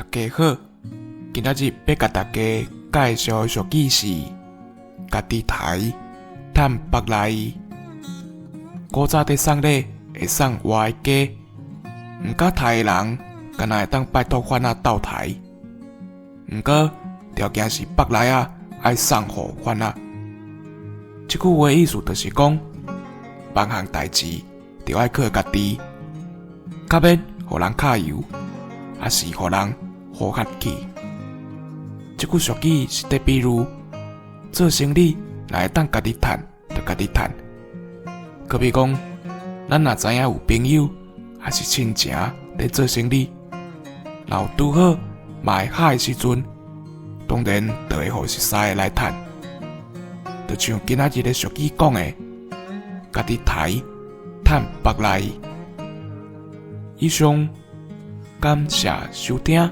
家好，今仔日欲共大家介紹的俗語是“家己刣，趁腹內”。古早佇送禮會送活的雞，毋敢刣的人，敢若會當拜託番仔鬥刣。毋過條件是腹內仔愛送予番仔。這句話意思就是講，萬項代誌著愛靠家己，較免予人揩油，抑是予人呼喝去。這句俗語是佇比喻做生理若會當家己趁，就家己趁。好比講，咱若知影有朋友抑是親情佇做生理，若有拄好嘛會合的時陣，當然就會予熟似的來趁。就像今仔日的俗語講的，家己刣，趁腹內。以上，感謝收聽。